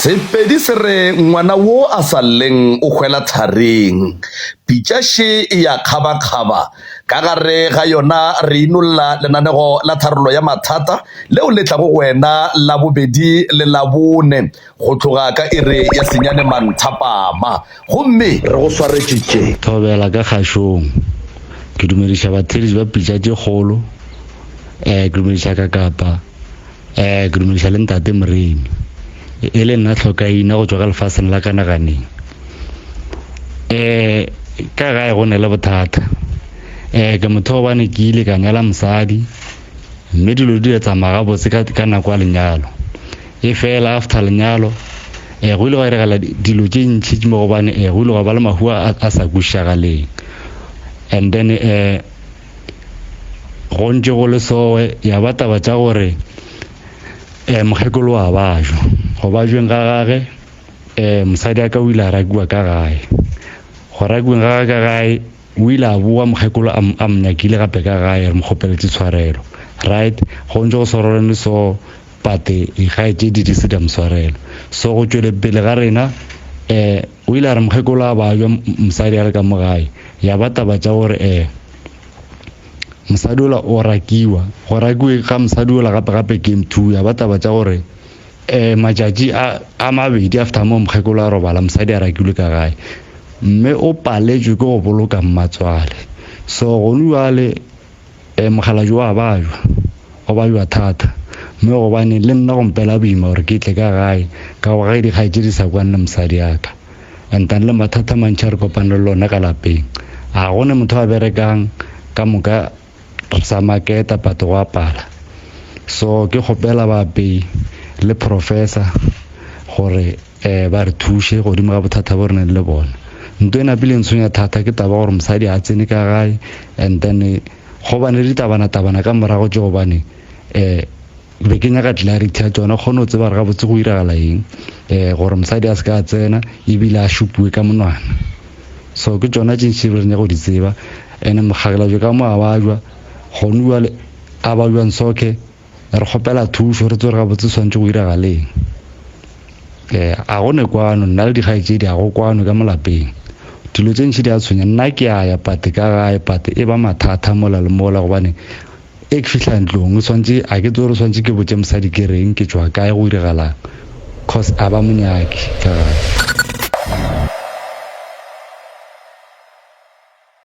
Sepedi se re ngwana wo a sa lleng o hwela tharing. Pitša še e ya kgabakgaba. Ka gare ga yona re inolla lenanego la tharollo ya mathata leo le tlago go wena Labobedi le Labone go tloga ka iri ya senyane manthapama. Gomme re go swaretše tše. Thobela ka kgašong. Ke dumediša batheeletši ba pitša tše kgolo. Um ke dumediša Kakapa. Um ke dumediša le ntate Moremi. E le nna Tlhokaina go tšwa ka lefaseng la ka naganeng. Um ka gae go ne le bothata. Um ke motho gobane ke ile ka nyala mosadi mme dilo di tsamaya gabotse ka nako ya lenyalo. E fela after lenyalo um go ile gwa diragala dilo tše ntši mo gobane um go ile gwa ba le mahu a sa kwešišagaleng. And then um go ntše go le sowe ya ba taba tša gore um mokgekolo wa bajwa. Go bajweng ga gage um mosadi a ka o ile a rakiwa ka gae. Go rakiweng ga gage ka gae o ile a boa mokgekolo a mo nyakile gape ka gae re mo kgopeletše tshwarelo. Right go ntše go swarelane so but dikgaetšedi di se di mo swarela. So go tšwele pele ga rena um o ile a re mokgekolo a bajwa mosadi a le ka mo gae ya ba taba tša gore um mosadi ola o rakiwa go rakiwe ga mosadi ola gape gape game 2 ya ba taba tša gore um matšatši a mabedi after mo mokgekolo a robala mosadi a rakilwe ka gae mme o paletšwe ke go boloka mmatswale. So gone jwale um mokgalabje wa bajwa o bajwa thata mme gobane le nna go mpela boima gore ke tle ka gae ka gore ge dikgaetšedi di sa kwane le mosadi ya ka. And then le mathata a mantši a re kopane le lona ka lapeng. A go ne motho a berekang ka moka re sa maketa but go apala. So ke kgopela baapei le professor gore um ba re thuše godimo ga bothata bo re nang le bona. Nto e napile ntshwenya thata ke taba gore mosadi a tsene ka gae and then go bane le ditabana-tabana ka morago tše gobane um be ke nyaka clarity ya tšona kgone go tseba gore gabotse go iragala eng um gore mosadi a se ka tsena ebile a šupiwe ka monwana. So ke tšona tše ntši re nyaka go di tseba. And mokgalabje ka mo a bajwa gone jwale a bajwang soke re kgopela thušo re tsebe gabotse tshwanetse go iragaleng. Um a go ne kwano nna le dikgaetšedi a go kwano ka mo lapeng. Dilo tše ntši di a tshwenya nna ke a ya pate ka gae pate e ba mathata mola le mola gobane e ke fihla ntlong o tshwanetse a ke tsebe gore tshwanetse ke botše mosadi ke reng ke tšwa kae go iragalang cause a ba monyake ka gae.